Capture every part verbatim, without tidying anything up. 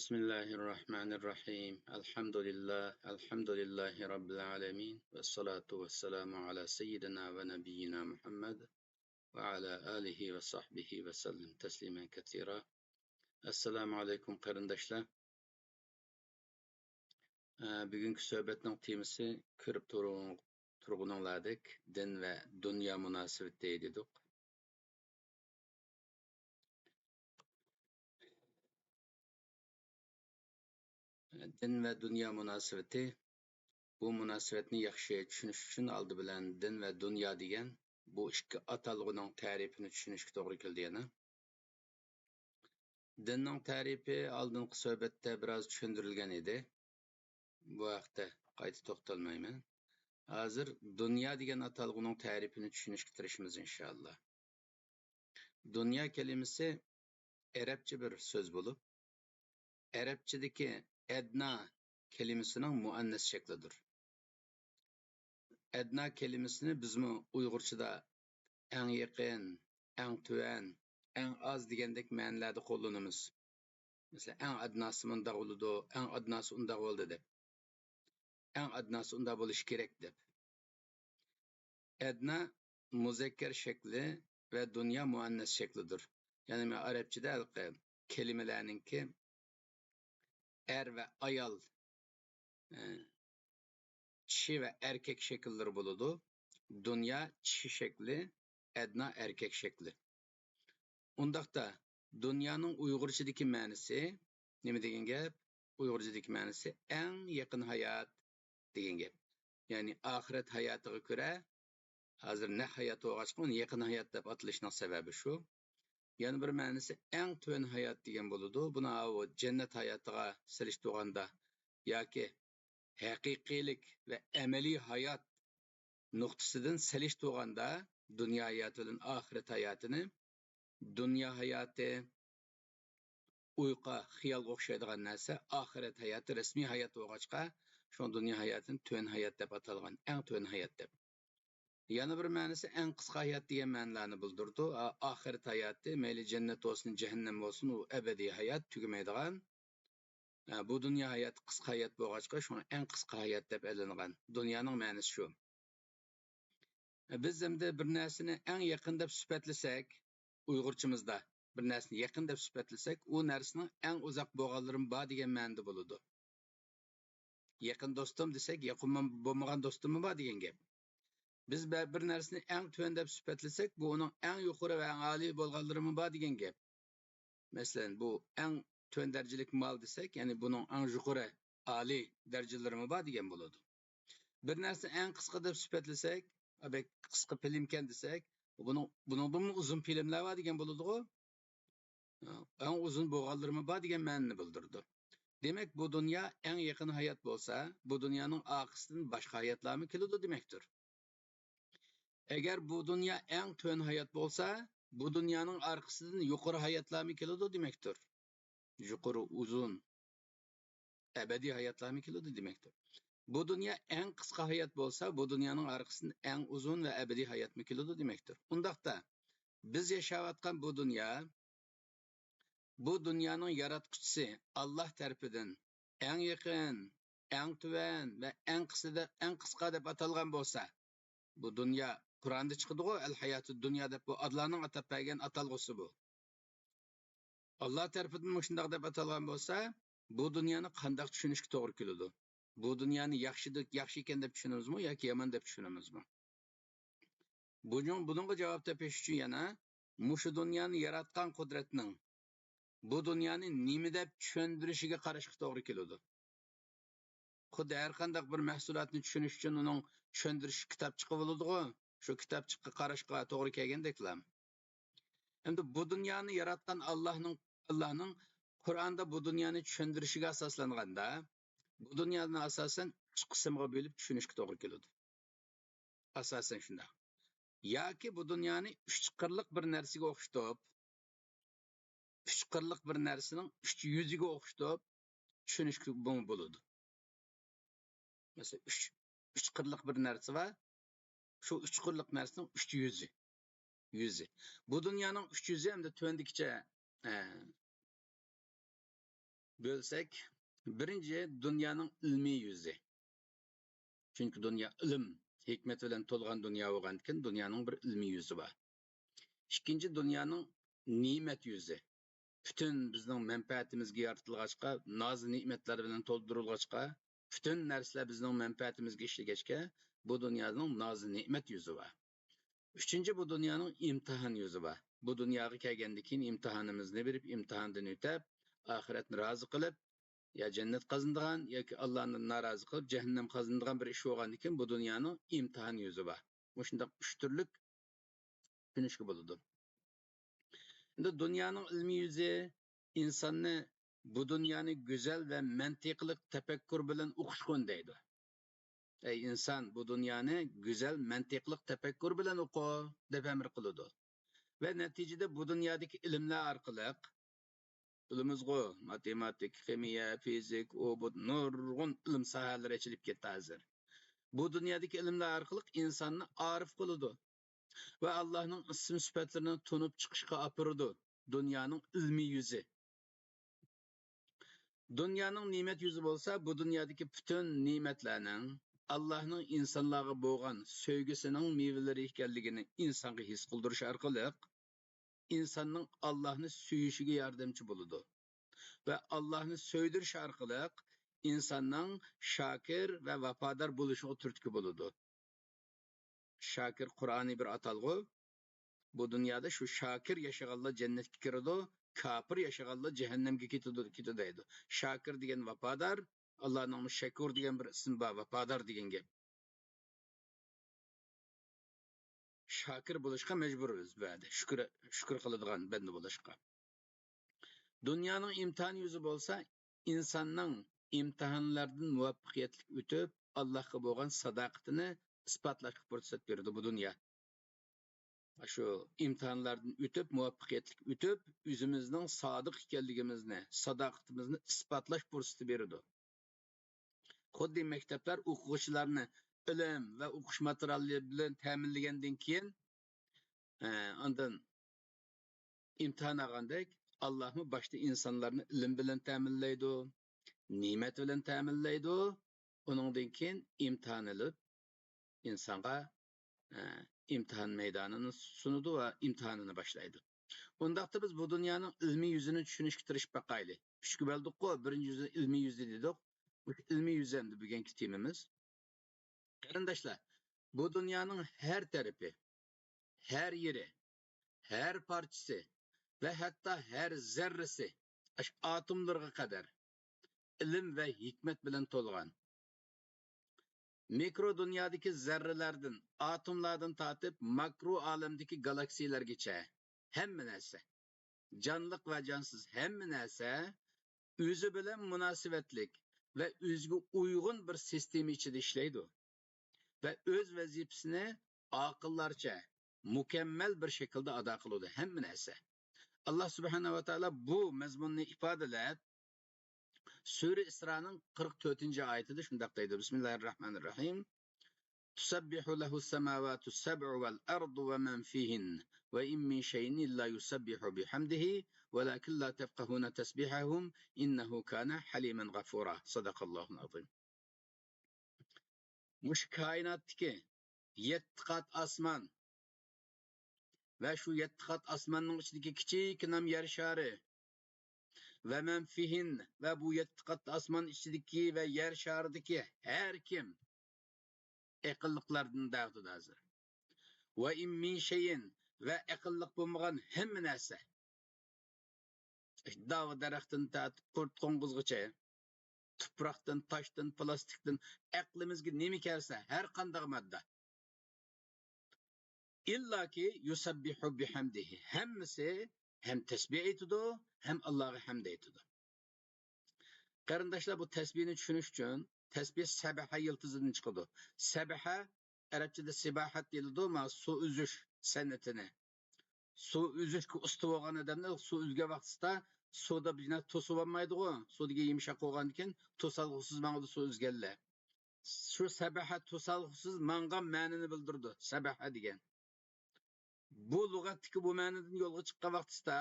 بسم الله الرحمن الرحيم. الحمد لله، الحمد لله رب العالمين. والصلاة والسلام على سيدنا ونبينا محمد وعلى آله وصحبه وسلم تسليما كثيرا. السلام عليكم قېرىنداشلار. ئە، بۈگۈنكى سۆھبەتنىڭ تېمىسى كۆرۈپ تۇرغىنىڭلاردەك دىن ۋە دۇنيا مۇناسىۋىتى دېدۇق. دىن ۋە دۇنيا مۇناسىۋىتى. بۇ مۇناسىۋەتنى ياخشى چۈشىنىش ئۈچۈن ئالدى بىلەن دىن ۋە دۇنيا دېگەن بۇ ئىككى ئاتالغۇنىڭ تەرىپىنى چۈشىنىشكە توغرا كېلىدۇ يەنە. دىننىڭ تەرىپى ئالدىنقى سۆھبەتتە بىراز چۈشەندۈرۈلگەن ئىدى. بۇ ھەقتە قايتا توختالمايمەن. ھازىر دۇنيا دېگەن ئاتالغۇنىڭ تەرىپىنى چۈشىنىشكە تىرىشىمىز، ئىنشائاللا. دۇنيا كەلىمىسى ئەرەبچە بىر سۆز بولۇپ، ئەرەبچىدىكى ئەدنا كەلىمىسىنىڭ مۇئەننەس شەكلىدۇر. ئەدنا كەلىمىسىنى بىزمۇ ئۇيغۇرچىدا ئەڭ يېقىن، ئەڭ تۆۋەن، ئەڭ ئاز دېگەندەك مەنىلەردە قوللىنىمىز. مەسىلەن، ئەڭ ئەدناسى مۇنداق بولىدۇ، ئەڭ ئەدناسى ئۇنداق بولىدۇ دەپ. ئەڭ ئەدناسى ئۇنداق بولۇشى كېرەك دەپ. ئەدنا مۇزەككەر شەكلى ۋە دۇنيا مۇئەننەس شەكلىدۇر. يەنى مەن ئەرەبچىدە ھېلىقى كەلىمىلەرنىڭكى ئەر ۋە ئايال، ئە، چىشى ۋە ئەركەك شەكىللىرى بولىدۇ. دۇنيا چىشى شەكلى، ئەدنا ئەركەك شەكلى. ئۇنداقتا دۇنيانىڭ ئۇيغۇرچىدىكى مەنىسى نېمە دېگەن گەپ؟ ئۇيغۇرچىدىكى مەنىسى ئەڭ يېقىن ھايات دېگەن گەپ. يەنى ئاخىرەت ھاياتىغا كۆرە، ھازىر نەق ھايات بولغاچقا ئۇنى يېقىن ھايات دەپ ئاتىلىشىنىڭ سەۋەبى شۇ. يەنە بىر مەنىسى ئەڭ تۆۋەن ھايات دېگەن بولىدۇ. بۇنى ئاۋۇ جەننەت ھاياتىغا سېلىشتۇرغاندا ياكى ھەقىقىيلىك ۋە ئەمەلىي ھايات نۇقتىسىدىن سېلىشتۇرغاندا دۇنيا ھاياتى بىلەن ئاخىرەت ھاياتىنى، دۇنيا ھاياتى ئۇيقۇ، خىيالغا ئوخشايدىغان نەرسە، ئاخىرەت ھاياتى رەسمىي ھايات بولغاچقا، شۇڭا دۇنيا ھاياتىنى تۆۋەن ھايات دەپ ئاتالغان، ئەڭ تۆۋەن ھايات دەپ. يەنە بىر مەنىسى ئەڭ قىسقا ھايات دېگەن مەنىلەرنى بىلدۈرىدۇ. ئا-، ئاخىرەت ھاياتى، مەيلى جەننەت بولسۇن، جەھەننەم بولسۇن، ئۇ ئەبەدىي ھايات، تۈگىمەيدىغان. ھە، بۇ دۇنيا ھاياتى قىسقا ھايات بولغاچقا، شۇڭا ئەڭ قىسقا ھايات دەپ ئېلىنغان. دۇنيانىڭ مەنىسى شۇ. ھە، بىز ئەمدى بىر نەرسىنى ئەڭ يېقىن دەپ سۈپەتلىسەك، ئۇيغۇرچىمىزدا بىر نەرسىنى يېقىن دەپ سۈپەتلىسەك، ئۇ نەرسىنىڭ ئەڭ ئۇزاق بولغانلىرىمۇ بار دېگەن مەنىدە بولىدۇ. يېقىن دوستۇم دېسەك، يېقىن بولمىغان دوستۇممۇ بار دېگەن گەپ. بىز بە-، بىر نەرسىنى ئەڭ تۆۋەن دەپ سۈپەتلىسەك، بۇ ئۇنىڭ ئەڭ يۇقىرى ۋە ئەڭ ئالىي بولغانلىرىمۇ بار دېگەن گەپ. مەسىلەن، بۇ ئەڭ تۆۋەن دەرىجىلىك مال دېسەك، يەنى بۇنىڭ ئەڭ يۇقىرى، ئالىي دەرىجىلىرىمۇ بار دېگەن بولىدۇ. بىر نەرسىنى ئەڭ قىسقا دەپ سۈپەتلىسەك، «ئا، بەك قىسقا پىلىمكەن» دېسەك، بۇنىڭ، بۇنىڭدىنمۇ ئۇزۇن پىلىملەر بار دېگەن بولىدىغۇ. ئەڭ ئۇزۇن بولغانلىرىمۇ بار دېگەن مەنىنى بىلدۈرىدۇ. دېمەك، بۇ دۇنيا ئەڭ يېقىن ھايات بولسا، بۇ دۇنيانىڭ ئارقىسىدىن باشقا ھاياتلارمۇ كېلىدۇ دېمەكتۇر. ئەگەر بۇ دۇنيا ئەڭ تۆۋەن ھايات بولسا، بۇ دۇنيانىڭ ئارقىسىدىن يۇقىرى ھاياتلارمۇ كېلىدۇ دېمەكتۇر. يۇقىرى، ئۇزۇن، ئەبەدىي ھاياتلارمۇ كېلىدۇ دېمەكتۇر. بۇ دۇنيا ئەڭ قىسقا ھايات بولسا، بۇ دۇنيانىڭ ئارقىسىدىن ئەڭ ئۇزۇن ۋە ئەبەدىي ھاياتمۇ كېلىدۇ دېمەكتۇر. ئۇنداقتا، بىز ياشاۋاتقان بۇ دۇنيا، بۇ دۇنيانىڭ ياراتقۇچىسى ئاللاھ تەرىپىدىن ئەڭ يېقىن، ئەڭ تۆۋەن ۋە ئەڭ قىسىدا-، ئەڭ قىسقا دەپ ئاتالغان بولسا، بۇ دۇنيا قۇرئاندا چىقىدىغۇ، ئەل ھاياتۇد دۇنيا دەپ، بۇ ئاللانىڭ ئاتاپ بەرگەن ئاتالغۇسى بۇ. ئاللا تەرىپىدىن مۇشۇنداق دەپ ئاتالغان بولسا، بۇ دۇنيانى قانداق چۈشىنىشكە توغرا كېلىدۇ؟ بۇ دۇنيانى ياخشى، ياخشى ئىكەن دەپ چۈشىنىمىزمۇ ياكى يامان دەپ چۈشىنىمىزمۇ؟ بۇنىڭ، بۇنىڭغا جاۋاب تېپىش ئۈچۈن يەنە مۇشۇ دۇنيانى ياراتقان قۇدرەتنىڭ بۇ دۇنيانى نېمە دەپ چۈشەندۈرۈشىگە قاراشقا توغرا كېلىدۇ. خۇددى ھەر قانداق بىر مەھسۇلاتنى چۈشىنىش ئۈچۈن ئۇنىڭ چۈشەندۈرۈش كىتابچىقى بولىدىغۇ، شۇ كىتابچىققا قاراشقا توغرا كەلگەندەكلا. ئەمدى بۇ دۇنيانى ياراتقان ئاللاھنىڭ، ئاللاھنىڭ قۇرئاندا بۇ دۇنيانى چۈشەندۈرۈشىگە ئاساسلانغاندا، بۇ دۇنيانى ئاساسەن ئۈچ قىسىمغا بۆلۈپ چۈشىنىشكە توغرا كېلىدۇ. ئاساسەن شۇنداق. ياكى بۇ دۇنيانى ئۈچ قىرلىق بىر نەرسىگە ئوخشىتىپ، ئۈچ قىرلىق بىر نەرسىنىڭ ئۈچ يۈزىگە ئوخشىتىپ چۈشىنىشكە بولىدۇ. مەسىلەن، ئۈچ، ئۈچ قىرلىق بىر نەرسە بار. شۇ ئۈچ قىرلىق نەرسىنىڭ ئۈچ يۈزى. يۈزى. بۇ دۇنيانىڭ ئۈچ يۈزى ھەمدە تۆۋەندىكىچە، ئە، بۆلسەك، بىرىنچى، دۇنيانىڭ ئىلمىي يۈزى. چۈنكى دۇنيا ئىلىم، ھېكمەت بىلەن تولغان دۇنيا بولغاندىكىن، دۇنيانىڭ بىر ئىلمىي يۈزى بار. ئىككىنچى، دۇنيانىڭ نېمەت يۈزى. پۈتۈن بىزنىڭ مەنپەئەتىمىزگە يارىتىلغاچقا، ناز-نېمەتلەر بىلەن تولدۇرۇلغاچقا، پۈتۈن نەرسىلەر بىزنىڭ مەنپەئەتىمىزگە ئىشلىگەچكە، بۇ دۇنيانىڭ ناز-نېمەت يۈزى بار. ئۈچىنچى، بۇ دۇنيانىڭ ئىمتىھان يۈزى بار. بۇ دۇنياغا كەلگەندىن كېيىن ئىمتىھانىمىزنى بېرىپ، ئىمتىھاندىن ئۆتۈپ، ئاخىرەتنى رازى قىلىپ، يا جەننەت قازىنىدىغان ياكى ئاللانى نارازى قىلىپ، جەھەننەم قازىنىدىغان بىر ئىش بولغاندىن كېيىن، بۇ دۇنيانىڭ ئىمتىھان يۈزى بار. مۇشۇنداق ئۈچ تۈرلۈك چۈشىنىشكە بولىدۇ. ئەمدى دۇنيانىڭ ئىلمىي يۈزى ئىنساننى بۇ دۇنيانى گۈزەل ۋە مەنتىقلىق تەپەككۇر بىلەن ئوقۇشقا ئۈندەيدۇ. «ئەي ئىنسان، بۇ دۇنيانى گۈزەل مەنتىقلىق تەپەككۇر بىلەن ئوقۇ» دەپ ئەمر قىلىدۇ. ۋە نەتىجىدە بۇ دۇنيادىكى ئىلىملەر ئارقىلىق، بىلىمىزغۇ، ماتېماتىك، خىمىيە، فىزىك، ئۇ بۇ نۇرغۇن ئىلىم ساھەلىرى ئېچىلىپ كەتتى ھازىر. بۇ دۇنيادىكى ئىلىملەر ئارقىلىق ئىنساننى ئارىف قىلىدۇ ۋە ئاللاھنىڭ ئىسىم سۈپەتلىرىنى تونۇپ چىقىشقا ئاپىرىدۇ. دۇنيانىڭ ئىلمىي يۈزى. دۇنيانىڭ نېمەت يۈزى بولسا، بۇ دۇنيادىكى پۈتۈن نېمەتلەرنىڭ ئاللاھنىڭ ئىنسانلارغا بولغان سۆيگۈسىنىڭ مېۋىلىرى ئىكەنلىكىنى ئىنسانغا ھېس قىلدۇرۇش ئارقىلىق، ئىنساننىڭ ئاللاھنى سۆيۈشىگە ياردەمچى بولىدۇ. ۋە ئاللاھنى سۆيدۈرۈش ئارقىلىق ئىنساننىڭ شاكىر ۋە ۋاپادار بولۇشىغا تۈرتكە بولىدۇ. شاكىر قۇرئانىي بىر ئاتالغۇ. بۇ دۇنيادا شۇ شاكىر ياشىغانلار جەننەتكە كىرىدۇ، كاپىر ياشىغانلار جەھەننەمگە كېتىدۇ، كېتىدۇ دەيدۇ. شاكىر دېگەن ۋاپادار، ئاللانىڭ شەكۇر دېگەن بىر ئىسمى بار، ۋاپادار دېگەن گەپ. شاكىر بولۇشقا مەجبۇر بىز بۇ يەردە. شۈكۈر، شۈكۈر قىلىدىغان بەندە بولۇشقا. دۇنيانىڭ ئىمتىھان يۈزى بولسا، ئىنساننىڭ ئىمتىھانلاردىن مۇۋەپپەقىيەتلىك ئۆتۈپ، ئاللاھقا بولغان ساداقىتىنى ئىسپاتلاشقا پۇرسەت بېرىدۇ بۇ دۇنيا. شۇ ئىمتىھانلاردىن ئۆتۈپ، مۇۋەپپەقىيەتلىك ئۆتۈپ، ئۆزىمىزنىڭ سادىق ئىكەنلىكىمىزنى، ساداقىتىمىزنى ئىسپاتلاش پۇرسىتى بېرىدۇ. خۇددى مەكتەپلەر ئوقۇغۇچىلارنى ئىلىم ۋە ئوقۇش ماتېرىيالى بىلەن تەمىنلىگەندىن كېيىن، ئە، ئاندىن ئىمتىھان ئالغاندەك، ئاللاھمۇ باشتا ئىنسانلارنى ئىلىم بىلەن تەمىنلەيدۇ، نېمەت بىلەن تەمىنلەيدۇ، ئۇنىڭدىن كېيىن ئىمتىھان ئېلىپ، ئىنسانغا، ئە، ئىمتىھان مەيدانىنى سۇنىدۇ ۋە ئىمتىھانىنى باشلايدۇ. ئۇنداقتا بىز بۇ دۇنيانىڭ ئىلمىي يۈزىنى چۈشىنىشكە تىرىشىپ باقايلى. ئۈچكە بۆلدۇققۇ، بىرىنچى يۈزى ئىلمىي يۈزى دېدۇق. مۇشۇ ئىلمىي يۈزى ئەمدى بۈگۈنكى تېمىمىز. قېرىنداشلار، بۇ دۇنيانىڭ ھەر تەرىپى، ھەر يېرى، ھەر پارچىسى ۋە ھەتتا ھەر زەررىسى، ئاشۇ ئاتوملىرىغا قەدەر ئىلىم ۋە ھېكمەت بىلەن تولغان. مىكرو دۇنيادىكى زەررىلەردىن، ئاتوملاردىن تارتىپ ماكرو ئالەمدىكى گالاكسىيەلەرگىچە ھەممە نەرسە، جانلىق ۋە جانسىز ھەممە نەرسە ئۆزى بىلەن مۇناسىۋەتلىك ۋە ئۆزىگە ئۇيغۇن بىر سىستېما ئىچىدە ئىشلەيدۇ ۋە ئۆز ۋەزىپىسىنى ئاقىللارچە، مۇكەممەل بىر شەكىلدە ئادا قىلىدۇ ھەممە نەرسە. ئاللا سۇبھانەھۇ ۋە تائالا بۇ مەزمۇننى ئىپادىلەپ، سۈرە ئىسرانىڭ قىرىق تۆتىنچى ئايىتىدە شۇنداق دەيدۇ: بىسمىللاھىر راھمانىر راھىم. تۇسەببىھۇ لەھۇ سەماۋاتۇ سەبئۇ ۋەل ئەرضۇ ۋە مەن فىھىن ۋە ئىن مىن شەيئىن ئىللا يۇسەببىھۇ بىھەمدىھى ۋەلاكىن لا تەفقەھۇنە تەسبىھەھۇم ئىننەھۇ كانە ھەلىمەن غەفۇرا. سەدەقەللاھۇل ئەزىم. مۇشۇ كائىناتتىكى يەتتە قات ئاسمان ۋە شۇ يەتتە قات ئاسماننىڭ ئىچىدىكى كىچىككىنە يەر شارى ۋە مەن فىھىن ۋە بۇ يەتتە قات ئاسمان ئىچىدىكى ۋە يەر شارىدىكى ھەر كىم ئەقىللىقلاردىن دەۋاتىدۇ ھازىر. ۋە ئىن مىن شەيئىن ۋە ئەقىللىق بولمىغان ھەممە نەرسە. داۋا دەرەختىن تارتىپ قۇرت قوڭغۇزغىچە، تۇپراقتىن، تاشتىن، پىلاستىكتىن، ئەقلىمىزگە نېمە كەلسە، ھەر قانداق ماددا. ئىللاكى يۇسەببىھۇ بىھەمدىھى، ھەممىسى ھەم تەسبىھ ئېيتىدۇ، ھەم ئاللاغا ھەمد ئېيتىدۇ. قېرىنداشلار، بۇ تەسبىھنى چۈشىنىش ئۈچۈن، تەسبىھ سەبەھە يىلتىزىدىن چىقىدۇ. سەبەھە ئەرەبچىدە سىباھەت دېيىلىدۇ، مانا سۇ ئۈزۈش سەنئىتىنى. سۇ ئۈزۈشكە ئۇستا بولغان ئادەملەر سۇ ئۈزگەن ۋاقتىسىدا سۇدا بىنا توسۇۋالمايدىغۇ، سۇ دېگەن يۇمشاق بولغاندىكىن توسالغۇسىز ماڭىدۇ سۇ ئۈزگەنلەر. شۇ سەبەھە توسالغۇسىز ماڭغان مەنىنى بىلدۈرىدۇ، سەبەھە دېگەن. بۇ لۇغەتتىكى بۇ مەنىدىن يولغا چىققان ۋاقتىسىدا،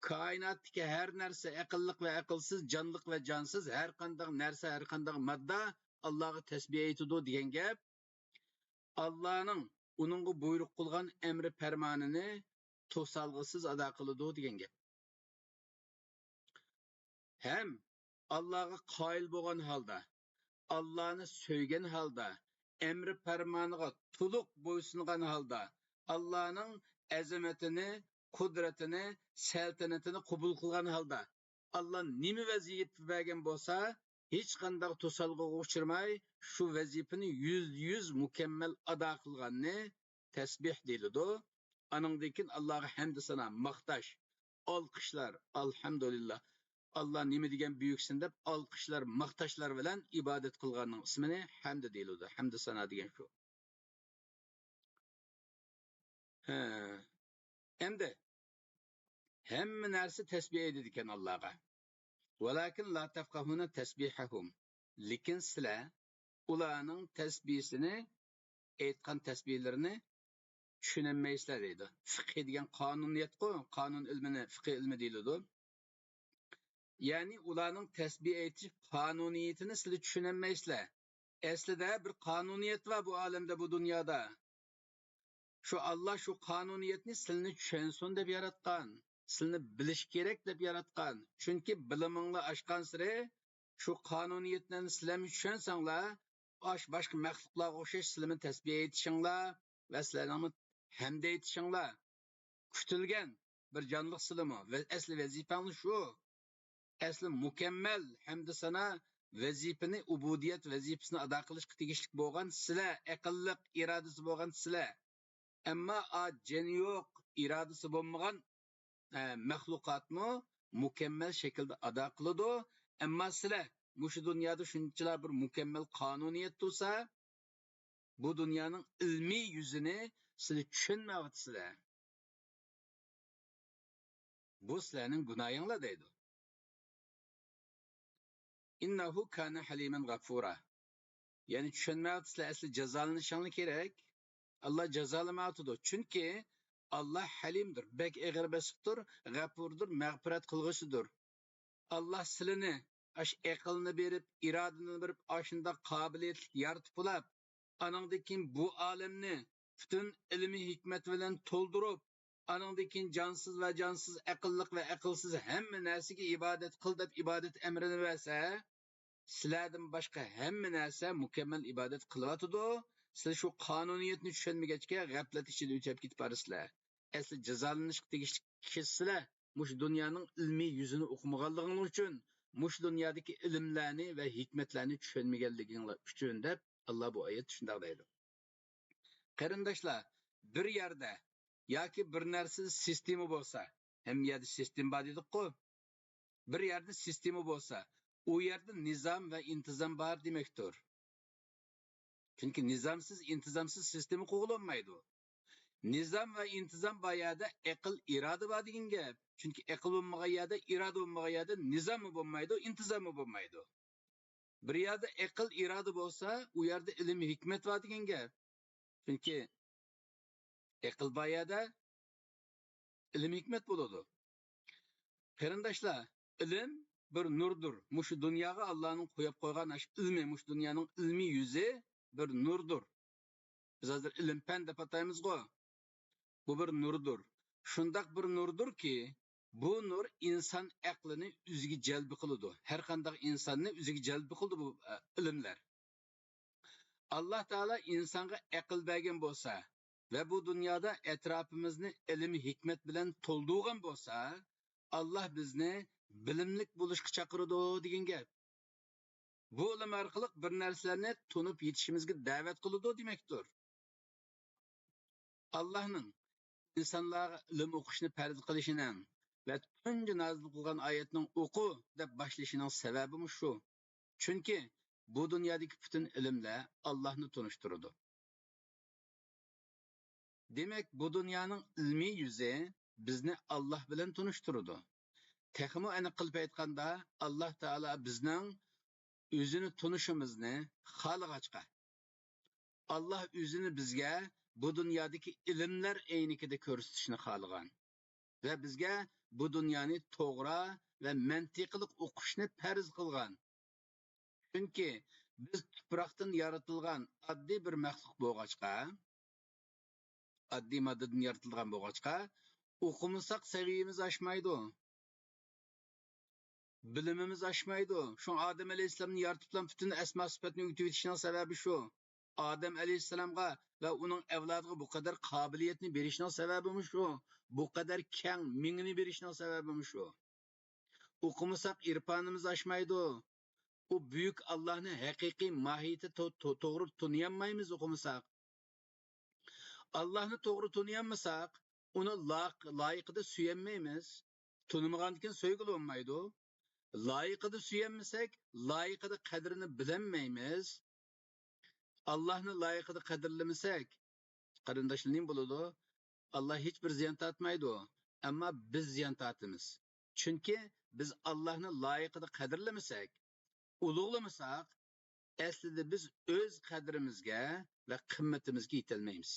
كائىناتتىكى ھەر نەرسە، ئەقىللىق ۋە ئەقىلسىز، جانلىق ۋە جانسىز، ھەر قانداق نەرسە، ھەر قانداق ماددا ئاللاغا تەسبىھ ئېيتىدۇ دېگەن گەپ. ئاللانىڭ ئۇنىڭغا بۇيرۇق قىلغان ئەمرى پەرمانىنى توسالغۇسىز ئادا قىلىدۇ دېگەن گەپ. ھەم ئاللاغا قايىل بولغان ھالدا، ئاللانى سۆيگەن ھالدا، ئەمرى پەرمانىغا تولۇق بويسۇنغان ھالدا، ئاللانىڭ ئەزىمىتىنى، قۇدرىتىنى، سەلتەنىتىنى قوبۇل قىلغان ھالدا، ئاللا نېمە ۋەزىپە بەرگەن بولسا، ھېچقانداق توسالغۇغا ئۇچرىماي، شۇ ۋەزىپىنى يۈزدە يۈز مۇكەممەل ئادا قىلغاننى تەسبىھ دېيىلىدۇ. ئانىڭدىن كېيىن ئاللاغا ھەمدۇ سانا، ماختاش، ئالقىشلار، ئەلھەمدۇلىللا. ئاللا نېمە دېگەن بۈيۈكسەن دەپ ئالقىشلار، ماختاشلار بىلەن ئىبادەت قىلغاننىڭ ئىسمىنى ھەمدۇ دېيىلىدۇ. ھەمدۇ سانا دېگەن شۇ. ھە. ئەمدى ھەممە نەرسە تەسبىھ ئېيتىدىكەن ئاللاغا. ۋالاكىن لا تەفقەھۇنە تەسبىھەھۇم. لېكىن سىلەر ئۇلارنىڭ تەسبىھىسىنى، ئېيتقان تەسبىھلىرىنى چۈشىنەلمەيسىلەر دەيدۇ. فىقھى دېگەن قانۇنىيەتقۇ، قانۇن ئىلمىنى فىقھى ئىلمى دېيىلىدۇ. يەنى ئۇلارنىڭ تەسبىھ ئېيتىش قانۇنىيىتىنى سىلەر چۈشىنەلمەيسىلەر. ئەسلىدە بىر قانۇنىيەت بار بۇ ئالەمدە، بۇ دۇنيادا. شۇ ئاللا شۇ قانۇنىيەتنى سىلىنى چۈشەنسۇن دەپ ياراتقان، سىلىنى بىلىش كېرەك دەپ ياراتقان. چۈنكى بىلىمىڭلار ئاشقانسېرى شۇ قانۇنىيەتنى سىلەرمۇ چۈشەنسەڭلار، ئاش باشقا مەخلۇقلارغا ئوخشاش سىلىمۇ تەسبىھ ئېيتىشىڭلار ۋە سىلەرنىڭمۇ ھەمدە ئېيتىشىڭلار كۈتۈلگەن بىر جانلىق سىلىمۇ. ۋە ئەسلى ۋەزىپەڭلار شۇ. ئەسلى مۇكەممەل ھەمدە سانا ۋەزىپىنى، ئۇبۇدىيەت ۋەزىپىسىنى ئادا قىلىشقا تېگىشلىك بولغان سىلە، ئەقىللىق ئىرادىسى بولغان سىلە. ئەمما ئا جېنى يوق، ئىرادىسى بولمىغان، ئە، مەخلۇقاتمۇ مۇكەممەل شەكىلدە ئادا قىلىدۇ. ئەمما سىلە مۇشۇ دۇنيادا شۇنچىلا بىر مۇكەممەل قانۇنىيەت تۇرسا، بۇ دۇنيانىڭ ئىلمىي يۈزىنى سىلە چۈشەنمەيۋاتىسىلە. بۇ سىلەرنىڭ گۇناھىڭلار دەيدۇ. ئىننەھۇ كانە ھەلىمەن غەفۇرا. يەنى چۈشەنمەيۋاتىسىلەر، ئەسلى جازالىنىشىڭلار كېرەك. ئاللا جازالىمايۋاتىدۇ. چۈنكى ئاللا ھەلىمدۇر، بەك ئېغىر بېسىقتۇر، غەپۇردۇر، مەغپىرەت قىلغۇچىدۇر. ئاللا سىلىنى، ئاش ئەقىلنى بېرىپ، ئىرادىنى بېرىپ، ئاشۇنداق قابىلىيەتلىك يارىتىپ بولاپ، ئانىڭدىن كېيىن بۇ ئالەمنى پۈتۈن ئىلمىي ھېكمەت بىلەن تولدۇرۇپ، ئانىڭدىن كېيىن جانسىز ۋە جانسىز، ئەقىللىق ۋە ئەقىلسىز ھەممە نەرسىگە ئىبادەت قىل دەپ ئىبادەت ئەمرىنى بەرسە، سىلەردىن باشقا ھەممە نەرسە مۇكەممەل ئىبادەت قىلىۋاتىدۇ. سىلەر شۇ قانۇنىيەتنى چۈشەنمىگەچكە، غەپلەت ئىچىدە ئۆتۈپ كېتىپ بارىسىلەر. ئەسلى جازالىنىشقا تېگىشلىك كىشى سىلەر. مۇشۇ دۇنيانىڭ ئىلمىي يۈزىنى ئوقۇمىغانلىقىڭلار ئۈچۈن، مۇشۇ دۇنيادىكى ئىلىملەرنى ۋە ھېكمەتلەرنى چۈشەنمىگەنلىكىڭلار ئۈچۈن، دەپ ئاللا بۇ ئايەتتە شۇنداق دەيدۇ. قېرىنداشلار، بىر يەردە ياكى بىر نەرسىدە سىستېما بولسا، ھەممە يەردە سىستېما بار دېدۇققۇ، بىر يەردە سىستېما بولسا، ئۇ يەردە نىزام ۋە ئىنتىزام بار دېمەكتۇر. چۈنكى نىزامسىز، ئىنتىزامسىز سىستېما قۇرۇلالمايدۇ. نىزام ۋە ئىنتىزام بار يەردە ئەقىل، ئىرادە بار دېگەن گەپ. چۈنكى ئەقىل بولمىغان يەردە، ئىرادە بولمىغان يەردە نىزاممۇ بولمايدۇ، ئىنتىزاممۇ بولمايدۇ. بىر يەردە ئەقىل، ئىرادە بولسا، ئۇ يەردە ئىلىم، ھېكمەت بار دېگەن گەپ. چۈنكى ئەقىل بار يەردە ئىلىم، ھېكمەت بولىدۇ. قېرىنداشلار، ئىلىم بىر نۇردۇر. مۇشۇ دۇنياغا ئاللانىڭ قويۇپ قويغان ئاشۇ ئىلمى، مۇشۇ دۇنيانىڭ ئىلمىي يۈزى بىر نۇردۇر. بىز ھازىر ئىلىم-پەن دەپ ئاتايمىزغۇ. بۇ بىر نۇردۇر. شۇنداق بىر نۇردۇركى، بۇ نۇر ئىنسان ئەقلىنى ئۆزىگە جەلپ قىلىدۇ. ھەر قانداق ئىنساننى ئۆزىگە جەلپ قىلىدۇ بۇ، ئە، ئىلىملەر. ئاللا تائالا ئىنسانغا ئەقىل بەرگەن بولسا ۋە بۇ دۇنيادا ئەتراپىمىزنى ئىلىم-ھېكمەت بىلەن تولدۇرغان بولسا، ئاللا بىزنى بىلىملىك بولۇشقا چاقىرىدۇ دېگەن گەپ. بۇ ئىلىم ئارقىلىق بىر نەرسىلەرنى تونۇپ يېتىشىمىزگە دەۋەت قىلىدۇ دېمەكتۇر. ئاللانىڭ ئىنسانلارغا ئىلىم ئوقۇشنى پەرز قىلىشىنىڭ ۋە تۇنجى نازىل قىلغان ئايەتنىڭ «ئوقۇ» دەپ باشلىشىنىڭ سەۋەبىمۇ شۇ. چۈنكى بۇ دۇنيادىكى پۈتۈن ئىلىملەر ئاللانى تونۇشتۇرىدۇ. دېمەك، بۇ دۇنيانىڭ ئىلمىي يۈزى بىزنى ئاللا بىلەن تونۇشتۇرىدۇ. تېخىمۇ ئېنىق قىلىپ ئېيتقاندا، ئاللا تائالا بىزنىڭ ئۆزىنى تونۇشىمىزنى خالىغاچقا، ئاللا ئۆزىنى بىزگە بۇ دۇنيادىكى ئىلىملەر ئەينىكىدە كۆرسىتىشنى خالىغان. ۋە بىزگە بۇ دۇنيانى توغرا ۋە مەنتىقلىق ئوقۇشنى پەرز قىلغان. چۈنكى بىز تۇپراقتىن يارىتىلغان ئاددىي بىر مەخلۇق بولغاچقا، ئاددىي ماددىدىن يارىتىلغان بولغاچقا، ئوقۇمىساق سەۋىيەمىز ئاشمايدۇ، بىلىمىمىز ئاشمايدۇ. شۇڭا ئادەم ئەلەيھىسسالامنى يارىتىپلا پۈتۈن ئەسما سۈپەتنى ئۆگىتىۋېتىشنىڭ سەۋەبى شۇ. ئادەم ئەلەيھىسسالامغا ۋە ئۇنىڭ ئەۋلادىغا بۇ قەدەر قابىلىيەتنى بېرىشنىڭ سەۋەبىمۇ شۇ. بۇ قەدەر كەڭ مېڭىنى بېرىشنىڭ سەۋەبىمۇ شۇ. ئوقۇمىساق ئىرپانىمىز ئاشمايدۇ. ئۇ بۈيۈك ئاللاھنى ھەقىقىي ماھىيىتى تو-، تو-، توغرا تونۇيالمايمىز ئوقۇمىساق. ئاللاھنى توغرا تونۇيالمىساق، ئۇنى لاق-، لايىقىدا سۆيەلمەيمىز. تونۇمىغاندىكىن سۆيگىلى بولمايدۇ. لايىقىدا سۆيەلمىسەك، لايىقىدا قەدرىنى بىلەلمەيمىز. ئاللاھنى لايىقىدا قەدىرلىمىسەك، قېرىنداشلار، نېمە بولىدۇ؟ ئاللاھ ھېچبىر زىيان تارتمايدۇ. ئەمما بىز زىيان تارتىمىز. چۈنكى بىز ئاللاھنى لايىقىدا قەدىرلىمىسەك، ئۇلۇغلىمىساق، ئەسلىدە بىز ئۆز قەدرىمىزگە ۋە قىممىتىمىزگە يېتەلمەيمىز.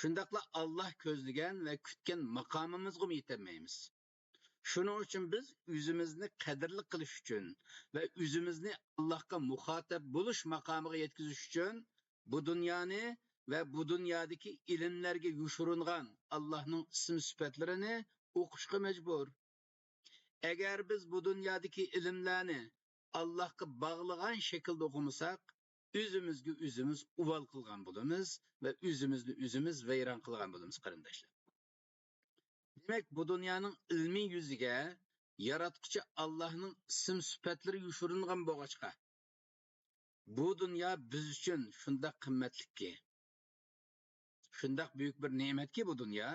شۇنداقلا ئاللاھ كۆزلىگەن ۋە كۈتكەن ماقامىمىزغىمۇ يېتەلمەيمىز. شۇنىڭ ئۈچۈن بىز ئۆزىمىزنى قەدىرلىك قىلىش ئۈچۈن ۋە ئۆزىمىزنى ئاللاھقا مۇخاتەپ بولۇش ماقامىغا يەتكۈزۈش ئۈچۈن بۇ دۇنيانى ۋە بۇ دۇنيادىكى ئىلىملەرگە يوشۇرۇنغان ئاللاھنىڭ ئىسىم سۈپەتلىرىنى ئوقۇشقا مەجبۇر. ئەگەر بىز بۇ دۇنيادىكى ئىلىملەرنى ئاللاھقا باغلىغان شەكىلدە ئوقۇمىساق، ئۆزىمىزگە ئۆزىمىز ئۇۋال قىلغان بولىمىز ۋە ئۆزىمىزنى ئۆزىمىز ۋەيران قىلغان بولىمىز، قېرىنداشلار. دېمەك، بۇ دۇنيانىڭ ئىلمىي يۈزىگە ياراتقۇچى ئاللاھنىڭ ئىسىم سۈپەتلىرى يوشۇرۇنغان بولغاچقا، بۇ دۇنيا بىز ئۈچۈن شۇنداق قىممەتلىككى، شۇنداق بۈيۈك بىر نېمەتكى بۇ دۇنيا.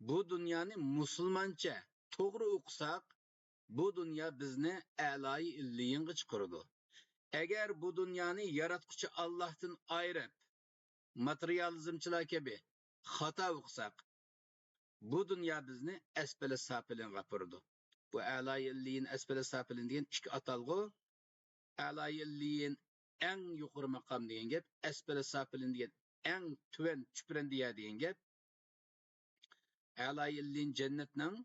بۇ دۇنيانى مۇسۇلمانچە توغرا ئوقۇساق، بۇ دۇنيا بىزنى ئەلايى ئىللىيىنغا چىقىرىدۇ. ئەگەر بۇ دۇنيانى ياراتقۇچى ئاللاھتىن ئايرىپ، ماتېرىيالىزمچىلار كەبى خاتا ئوقۇساق، بۇ دۇنيا بىزنى ئەسپەلە سافىلىنغا ئاپىرىدۇ. بۇ ئەلايى ئىللىيىن، ئەسپەلە سافىلىن دېگەن ئىككى ئاتالغۇ. ئەلايى ئىللىيىن ئەڭ يۇقىرى ماقام دېگەن گەپ، ئەسپەلە سافىلىن دېگەن ئەڭ تۆۋەن، چۈپرەندە يەر دېگەن گەپ. ئەلايى ئىللىيىن جەننەتنىڭ،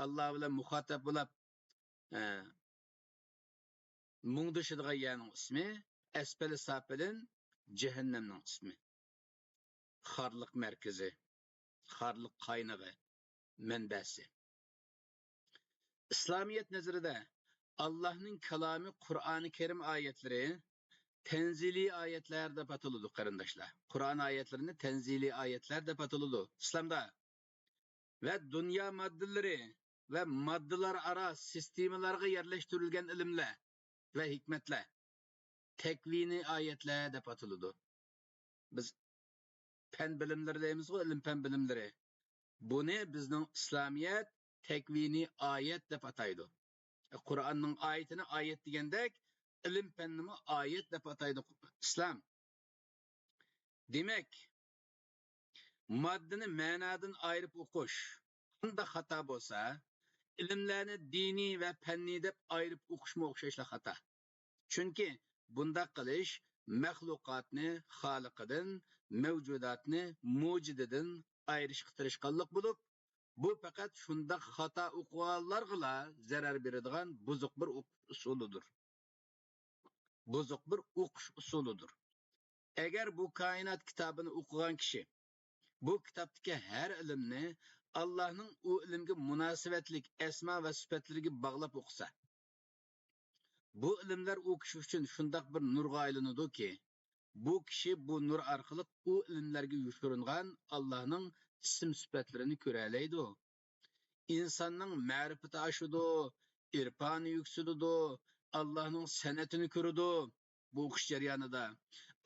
ئاللا بىلەن مۇخاتەپ بولۇپ، ئە، مۇڭدىشىدىغان يەرنىڭ ئىسمى، ئەسپەلى سافىلىن جەھەننەمنىڭ ئىسمى. خارلىق مەركىزى، خارلىق قاينىغى، مەنبەسى. ئىسلامىيەت نەزىرىدە ئاللاھنىڭ كالامى قۇرئانى كەرىم ئايەتلىرى تەنزىلىي ئايەتلەر دەپ ئاتىلىدۇ، قېرىنداشلار. قۇرئان ئايەتلىرىنى تەنزىلىي ئايەتلەر دەپ ئاتىلىدۇ ئىسلامدا. ۋە دۇنيا ماددىلىرى ۋە ماددىلار ئارا سىستېمىلارغا يەرلەشتۈرۈلگەن ئىلىملەر ۋە ھېكمەتلەر تەكۋىنىي ئايەتلەر دەپ ئاتىلىدۇ. بىز پەن بىلىملىرى دەيمىزغۇ، ئىلىم پەن بىلىملىرى. بۇنى بىزنىڭ ئىسلامىيەت تەكۋىنىي ئايەت دەپ ئاتايدۇ. قۇرئاننىڭ ئايىتىنى ئايەت دېگەندەك، ئىلىم پەننىمۇ ئايەت دەپ ئاتايدۇ ئىسلام. دېمەك، ماددىنى مەنادىن ئايرىپ ئوقۇش قانداق خاتا بولسا، ئىلىملەرنى دىنىي ۋە پەننىي دەپ ئايرىپ ئوقۇشمۇ ئوخشاشلا خاتا. چۈنكى بۇنداق قىلىش مەخلۇقاتنى خالىقىدىن، مەۋجۇداتنى مۇجىدىدىن ئايرىشقا تىرىشقانلىق بولۇپ، بۇ پەقەت شۇنداق خاتا ئوقۇغانلارغىلا زەرەر بېرىدىغان بۇزۇق بىر ئوقۇش ئۇسۇلىدۇر. بۇزۇق بىر ئوقۇش ئۇسۇلىدۇر. ئەگەر بۇ كائىنات كىتابىنى ئوقۇغان كىشى بۇ كىتابتىكى ھەر ئىلىمنى ئاللاھنىڭ ئۇ ئىلىمگە مۇناسىۋەتلىك ئەسما ۋە سۈپەتلىرىگە باغلاپ ئوقۇسا، بۇ ئىلىملەر ئۇ كىشى ئۈچۈن شۇنداق بىر نۇرغا ئايلىنىدۇكى، بۇ كىشى بۇ نۇر ئارقىلىق ئۇ ئىلىملەرگە يوشۇرۇنغان ئاللاھنىڭ ئىسىم سۈپەتلىرىنى كۆرەلەيدۇ. ئىنساننىڭ مەرىپىتى ئاشىدۇ، ئىرپانى يۈكسىلىدۇ، ئاللاھنىڭ سەنئىتىنى كۆرىدۇ. بۇ ئوقۇش جەريانىدا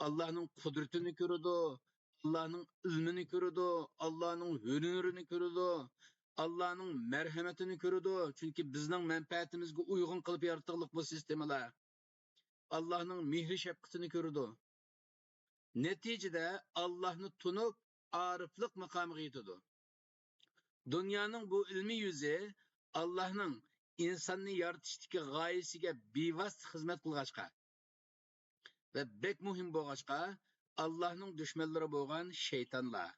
ئاللاھنىڭ قۇدرىتىنى كۆرىدۇ، ئاللاھنىڭ ئىلمىنى كۆرىدۇ، ئاللاھنىڭ ھۈنىرىنى كۆرىدۇ، ئاللاھنىڭ مەرھەمىتىنى كۆرىدۇ. چۈنكى بىزنىڭ مەنپەئەتىمىزگە ئۇيغۇن قىلىپ يارىتىلغانلىق بۇ سىستېمىلار. ئاللاھنىڭ مېھرى شەپقىتىنى كۆرىدۇ. نەتىجىدە ئاللاھنى تونۇپ، ئارىپلىق ماقامىغا يېتىدۇ. دۇنيانىڭ بۇ ئىلمىي يۈزى ئاللاھنىڭ ئىنساننى يارىتىشتىكى غايىسىگە بىۋاسىتە خىزمەت قىلغاچقا ۋە بەك مۇھىم بولغاچقا، ئاللاھنىڭ دۈشمەنلىرى بولغان شەيتانلار،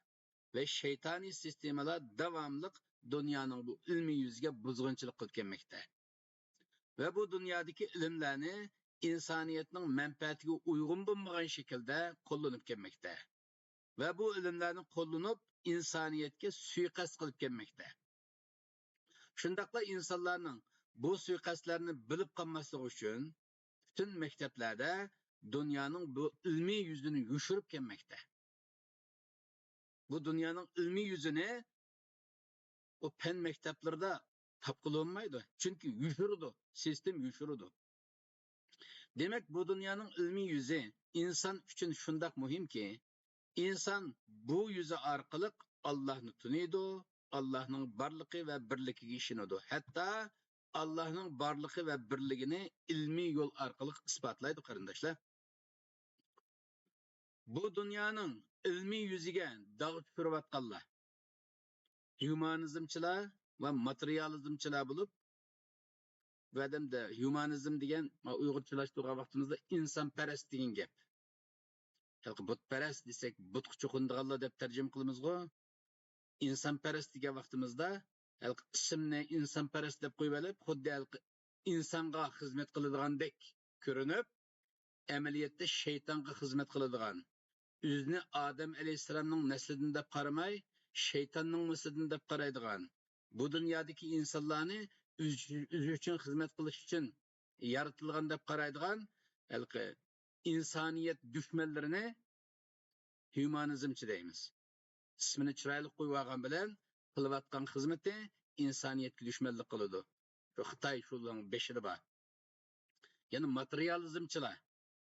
ۋە شەيتانىي سىستېمىلار داۋاملىق دۇنيانىڭ بۇ ئىلمىي يۈزىگە بۇزغۇنچىلىق قىلىپ كەلمەكتە. ۋە بۇ دۇنيادىكى ئىلىملەرنى ئىنسانىيەتنىڭ مەنپەئەتىگە ئۇيغۇن بولمىغان شەكىلدە قوللىنىپ كەلمەكتە. ۋە بۇ ئىلىملەرنى قوللىنىپ، ئىنسانىيەتكە سۇيىقەست قىلىپ كەلمەكتە. شۇنداقلا ئىنسانلارنىڭ بۇ سۇيىقەستلەرنى بىلىپ قالماسلىقى ئۈچۈن، پۈتۈن مەكتەپلەردە دۇنيانىڭ بۇ ئىلمىي يۈزىنى يوشۇرۇپ كەلمەكتە. بۇ دۇنيانىڭ ئىلمىي يۈزىنى ئۇ پەن مەكتەپلىرىدە تاپقىلى بولمايدۇ. چۈنكى يوشۇرىدۇ، سىستېما يوشۇرىدۇ. دېمەك، بۇ دۇنيانىڭ ئىلمىي يۈزى ئىنسان ئۈچۈن شۇنداق مۇھىمكى، ئىنسان بۇ يۈزى ئارقىلىق ئاللاھنى تونۇيدۇ، ئاللاھنىڭ بارلىقى ۋە بىرلىكىگە ئىشىنىدۇ. ھەتتا ئاللاھنىڭ بارلىقى ۋە بىرلىكىنى ئىلمىي يول ئارقىلىق ئىسپاتلايدۇ، قېرىنداشلار. بۇ دۇنيانىڭ ئىلمىي يۈزىگە داغ چۈشۈرۈۋاتقانلار ھيۇمانىزمچىلار ۋە ماتېرىيالىزمچىلار بولۇپ، بۇ ئادەمدە ھيۇمانىزم دېگەن، ما، ئۇيغۇرچىلاشتۇرغان ۋاقتىمىزدا ئىنسانپەرەس دېگەن گەپ. ھېلىقى بۇتپەرەس دېسەك، بۇتقا چوقۇنىدىغانلار دەپ تەرجىمە قىلىمىزغۇ. ئىنسانپەرەس دېگەن ۋاقتىمىزدا، ھېلىقى ئىسىمنى ئىنسانپەرەس دەپ قويۇۋېلىپ، خۇددى ھېلىقى ئىنسانغا خىزمەت قىلىدىغاندەك كۆرۈنۈپ، ئەمەلىيەتتە شەيتانغا خىزمەت قىلىدىغان، ئۆزىنى ئادەم ئەلەيھىسسالامنىڭ نەسلىدىن دەپ قارىماي، شەيتاننىڭ نەسلىدىن دەپ قارايدىغان، بۇ دۇنيادىكى ئىنسانلارنى ئۆزى، ئۆزى ئۈچۈن خىزمەت قىلىش ئۈچۈن يارىتىلغان دەپ قارايدىغان ھېلىقى ئىنسانىيەت دۈشمەنلىرىنى ھيۇمانىزمچى دەيمىز. ئىسمىنى چىرايلىق قويۇۋالغان بىلەن قىلىۋاتقان خىزمىتى ئىنسانىيەتكە دۈشمەنلىك قىلىدۇ. شۇ خىتاي شۇنىڭ بېشىدا بار. يەنە ماتېرىيالىزمچىلار.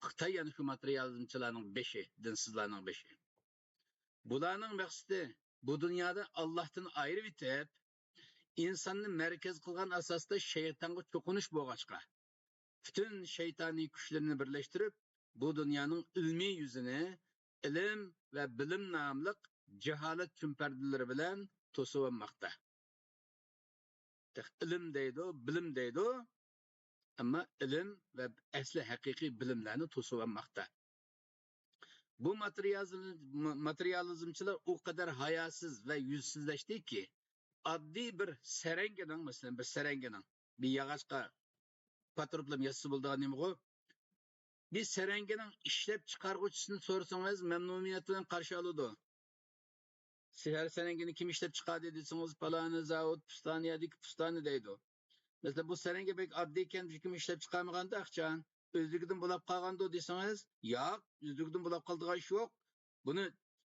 خىتاي يەنە شۇ ماتېرىيالىزمچىلارنىڭ بېشى، دىنسىزلارنىڭ بېشى. بۇلارنىڭ مەقسىتى بۇ دۇنيادا ئاللاھتىن ئايرىۋېتىپ، ئىنساننى مەركەز قىلغان ئاساستا شەيتانغا چوقۇنۇش بولغاچقا، پۈتۈن شەيتانىي كۈچلىرىنى بىرلەشتۈرۈپ، بۇ دۇنيانىڭ ئىلمىي يۈزىنى ئىلىم ۋە بىلىم ناملىق جاھالەت چۈمپەردىلىرى بىلەن توسۇۋالماقتا. تېخى ئىلىم دەيدۇ، بىلىم دەيدۇ، ئەمما ئىلىم ۋە ئەسلى ھەقىقىي بىلىملەرنى توسۇۋالماقتا. بۇ ماتېرىيالىزم-، ماتېرىيالىزمچىلار ئۇ قەدەر ھاياسىز ۋە يۈزسىزلەشتىكى، ئاددىي بىر سەرەڭگىنىڭ، مەسىلەن، بىر سەرەڭگىنىڭ، بىر ياغاچقا پاتۇرۇپلا ياسىسا بولىدىغان نېمىغۇ؟ بىر سەرەڭگىنىڭ ئىشلەپچىقارغۇچىسىنى سورىسىڭىز، مەمنۇنىيەت بىلەن قارشى ئالىدۇ. سەرەڭگىنى كىم ئىشلەپچىقاردى دېسىڭىز، پالانى زاۋۇت، پۇستانى يەردىكى پۇستانى دەيدۇ. مەسىلەن، بۇ سەرەڭگە بەك ئاددىيكەن، بىر كىم ئىشلەپچىقارمىغاندۇ ئاخچان، ئۆزلۈكىدىن بولاپ قالغاندۇ دېسىڭىز، ياق، ئۆزلۈكىدىن بولاپ قالىدىغان ئىش يوق. بۇنى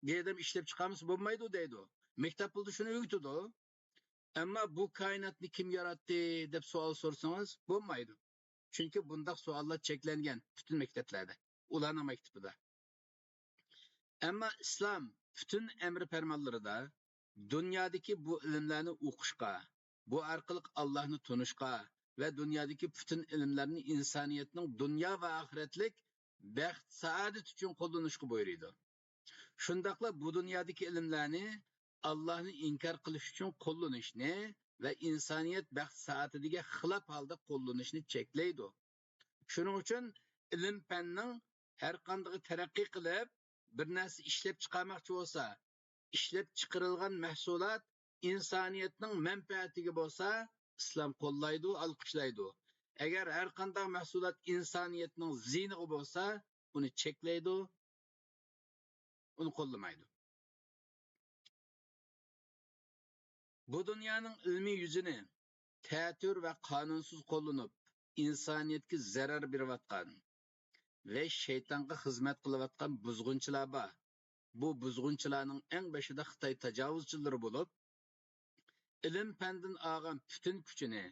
بىر ئادەم ئىشلەپچىقارمىسا بولمايدۇ دەيدۇ. مەكتەپ پۇلىدا شۇنى ئۆگىتىدۇ. ئەمما بۇ كائىناتنى كىم ياراتتى دەپ سوئال سورىسىڭىز بولمايدۇ. چۈنكى بۇنداق سوئاللار چەكلەنگەن پۈتۈن مەكتەپلەردە، ئۇلارنىڭ مەكتىپىدە. ئەمما ئىسلام پۈتۈن ئەمرى پەرمانلىرىدا دۇنيادىكى بۇ ئىلىملەرنى ئوقۇشقا، بۇ ئارقىلىق ئاللاھنى تونۇشقا ۋە دۇنيادىكى پۈتۈن ئىلىملەرنى ئىنسانىيەتنىڭ دۇنيا ۋە ئاخىرەتلىك بەخت-سائادەت ئۈچۈن قوللىنىشقا بۇيرۇيدۇ. شۇنداقلا بۇ دۇنيادىكى ئىلىملەرنى ئاللاھنى ئىنكار قىلىش ئۈچۈن قوللىنىشنى ۋە ئىنسانىيەت بەخت-سائادىتىگە خىلاپ ھالدا قوللىنىشنى چەكلەيدۇ. شۇنىڭ ئۈچۈن ئىلىم-پەننىڭ ھەرقاندىقى تەرەققىي قىلىپ، بىر نەرسە ئىشلەپچىقارماقچى بولسا، ئىشلەپچىقىرىلغان مەھسۇلات ئىنسانىيەتنىڭ مەنپەئەتىگە بولسا، ئىسلام قوللايدۇ، ئالقىشلايدۇ. ئەگەر ھەرقانداق مەھسۇلات ئىنسانىيەتنىڭ زىيىنىغا بولسا، ئۇنى چەكلەيدۇ، ئۇنى قوللىمايدۇ. بۇ دۇنيانىڭ ئىلمىي يۈزىنى تەتۈر ۋە قانۇنسىز قوللىنىپ، ئىنسانىيەتكە زەرەر بېرىۋاتقان ۋە شەيتانغا خىزمەت قىلىۋاتقان بۇزغۇنچىلار بار. بۇ بۇزغۇنچىلارنىڭ ئەڭ بېشىدا خىتاي تاجاۋۇزچىلىرى بولۇپ، ئىلىم-پەندىن ئالغان پۈتۈن كۈچىنى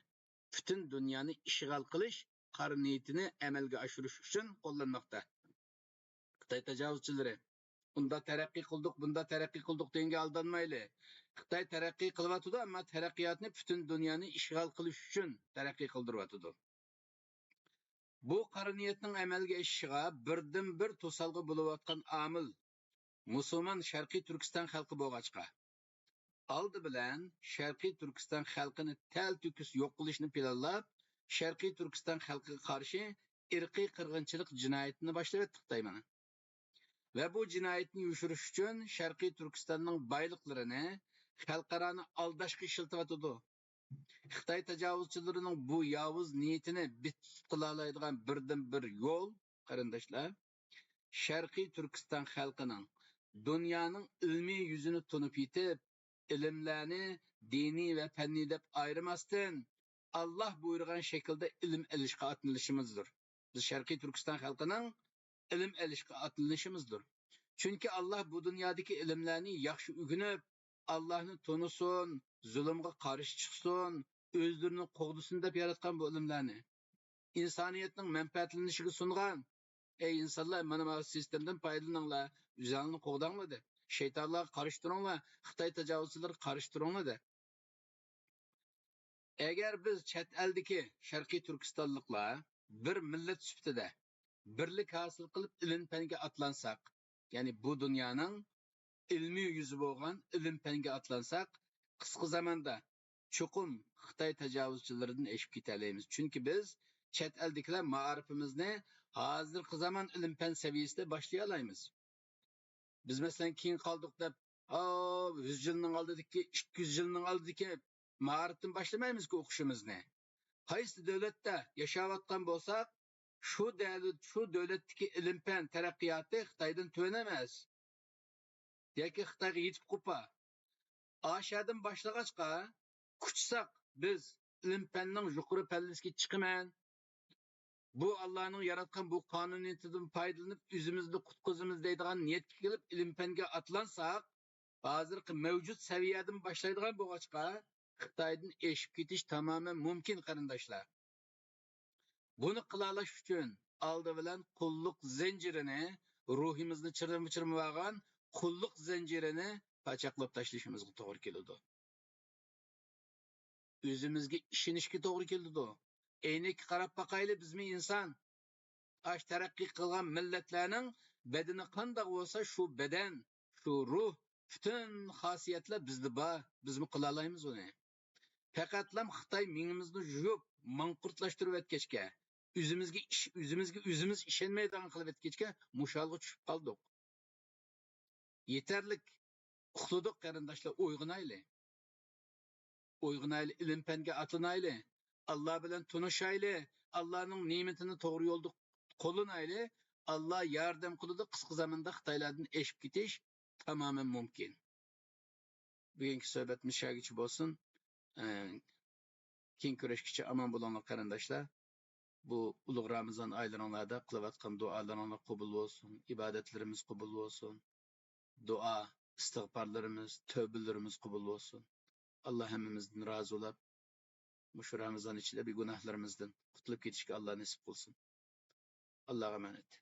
پۈتۈن دۇنيانى ئىشغال قىلىش قارا نىيىتىنى ئەمەلگە ئاشۇرۇش ئۈچۈن قوللانماقتا. خىتاي تاجاۋۇزچىلىرى ئۇنداق تەرەققىي قىلدۇق، بۇنداق تەرەققىي قىلدۇق دېگەنگە ئالدانمايلى. خىتاي تەرەققىي قىلىۋاتىدۇ، ئەمما تەرەققىياتنى پۈتۈن دۇنيانى ئىشغال قىلىش ئۈچۈن تەرەققىي قىلدۇرۇۋاتىدۇ. بۇ قارا نىيەتنىڭ ئەمەلگە ئېشىشىغا بىردىنبىر توسالغۇ بولۇۋاتقان ئامىل مۇسۇلمان شەرقىي تۈركىستان خەلقى بولغاچقا، ئالدى بىلەن شەرقىي تۈركىستان خەلقىنى تەلتۆكۈس يوق قىلىشنى پىلانلاپ، شەرقىي تۈركىستان خەلقىگە قارشى ئىرقىي قىرغىنچىلىق جىنايىتىنى باشلىۋەتتۇق دەيمەن. ۋە بۇ جىنايەتنى يوشۇرۇش ئۈچۈن شەرقىي تۈركىستاننىڭ بايلىقلىرىنى خەلقئارانى ئالداشقا ئىشلىتىۋاتىدۇ. خىتاي تاجاۋۇزچىلىرىنىڭ بۇ ياۋۇز نىيىتىنى بىتتىت قىلالايدىغان بىردىنبىر يول، قېرىنداشلار، شەرقىي تۈركىستان خەلقىنىڭ دۇنيانىڭ ئىلمىي يۈزىنى تونۇپ يېتىپ، ئىلىملەرنى دىنىي ۋە پەننىي دەپ ئايرىماستىن، ئاللاھ بۇيرۇغان شەكىلدە ئىلىم ئېلىشقا ئاتلىنىشىمىزدۇر. بىز شەرقىي تۈركىستان خەلقىنىڭ ئىلىم ئېلىشقا ئاتلىنىشىمىزدۇر. چۈنكى ئاللاھ بۇ دۇنيادىكى ئىلىملەرنى ياخشى ئۆگىنىپ، ئاللاھنى تونۇسۇن، زۇلۇمغا قارشى چىقسۇن، ئۆزلىرىنى قوغدىسۇن دەپ ياراتقان بۇ ئىلىملەرنى. ئىنسانىيەتنىڭ مەنپەئەتلىنىشىگە سۇنغان. ئەي ئىنسانلار، مانا ماۋۇ سىستېمىدىن پايدىلىنىڭلار، ئۆزۈڭلارنى قوغداڭلار دەپ. شەيتانلارغا قارشى تۇرۇڭلار، خىتاي تاجاۋۇزچىلىرىغا قارشى تۇرۇڭلار دەپ. ئەگەر بىز چەت ئەلدىكى شەرقىي تۈركىستانلىقلار بىر مىللەت سۈپىتىدە بىرلىك ھاسىل قىلىپ ئىلىم-پەنگە ئاتلانساق، يەنى بۇ دۇنيانىڭ ئىلمىي يۈزى بولغان ئىلىم-پەنگە ئاتلانساق، قىسقا زاماندا چوقۇم خىتاي تاجاۋۇزچىلىرىدىن ئېشىپ كېتەلەيمىز. چۈنكى بىز چەت ئەلدىكىلەر مائارىپىمىزنى ھازىرقى زامان ئىلىم-پەن سەۋىيەسىدە باشلىيالايمىز. بىز مەسىلەن كېيىن قالدۇق دەپ، ئاۋۇ يۈز يىلنىڭ ئالدىدىكى، ئىككى يۈز يىلنىڭ ئالدىدىكى مائارىپتىن باشلىمايمىزكى ئوقۇشىمىزنى. قايسى دۆلەتتە ياشاۋاتقان بولساق، شۇ دەۋلەت، شۇ دۆلەتتىكى ئىلىم-پەن تەرەققىياتى خىتايدىن تۆۋەن ئەمەس. ياكى خىتايغا يېتىپ قوپا. ئاشەدىن باشلىغاچقا، قۇچساق بىز ئىلىم-پەننىڭ يۇقىرى پەللىسىگە چىقىمەن، بۇ ئاللانىڭ ياراتقان بۇ قانۇنىيىتىدىن پايدىلىنىپ ئۆزىمىزنى قۇتقۇزىمىز دەيدىغان نىيەتكە كېلىپ ئىلىم-پەنگە ئاتلانساق، ھازىرقى مەۋجۇت سەۋىيەدىن باشلايدىغان بولغاچقا، خىتايدىن ئېشىپ كېتىش تامامەن مۇمكىن، قېرىنداشلار. بۇنى قىلالاش ئۈچۈن ئالدى بىلەن قۇللۇق زەنجىرىنى، روھىمىزنى چىرمىۋالغان قۇللۇق زەنجىرىنى پاچاقلاپ تاشلىشىمىزغا توغرا كېلىدۇ. ئۆزىمىزگە ئىشىنىشكە توغرا كېلىدۇ. ئەينەككە قاراپ باقايلى، بىزمۇ ئىنسان. ئاش تەرەققىي قىلغان مىللەتلەرنىڭ بەدىنى قانداق بولسا، شۇ بەدەن، شۇ روھ، پۈتۈن خاسىيەتلەر بىزدە بار. بىزمۇ قىلالايمىز ئۇنى. پەقەتلام خىتاي مېڭىمىزنى يۇيۇپ، ماڭقۇرتلاشتۇرۇۋەتكەچكە، ئۆزىمىزگە ئىش-، ئۆزىمىزگە ئۆزىمىز ئىشەنمەيدىغان قىلىۋەتكەچكە، مۇشۇ ھالغا چۈشۈپ قالدۇق. يېتەرلىك. ئۇخلىدۇق، قېرىنداشلار، ئويغىنايلى. ئويغىنايلى، ئىلىم-پەنگە ئاتلىنايلى. ئاللا بىلەن تونۇشايلى. ئاللانىڭ نېمىتىنى توغرا يولدا قوللىنايلى. ئاللا ياردەم قىلىدۇ، قىسقا زاماندا خىتايلاردىن ئېشىپ كېتىش تامامەن مۇمكىن. بۈگۈنكى سۆھبەتمىز شۇ يەرگىچە بولسۇن. ئە، كېيىن كۆرۈشكىچە ئامان بولۇڭلار، قېرىنداشلار. بۇ ئۇلۇغ رامىزان ئايلىرىڭلاردا قىلىۋاتقان دۇئالىرىڭلار قوبۇل بولسۇن، ئىبادەتلىرىمىز قوبۇل بولسۇن، دۇئا، ئىستىغپارلىرىمىز، تەۋبىلىرىمىز قوبۇل بولسۇن. ئاللا ھەممىمىزدىن رازى بولۇپ، مۇشۇ رامىزان ئىچىدە بىگۇناھلىرىمىزدىن قۇتۇلۇپ كېتىشكە ئاللا نېسىپ قىلسۇن. ئاللاغا ئامانەت.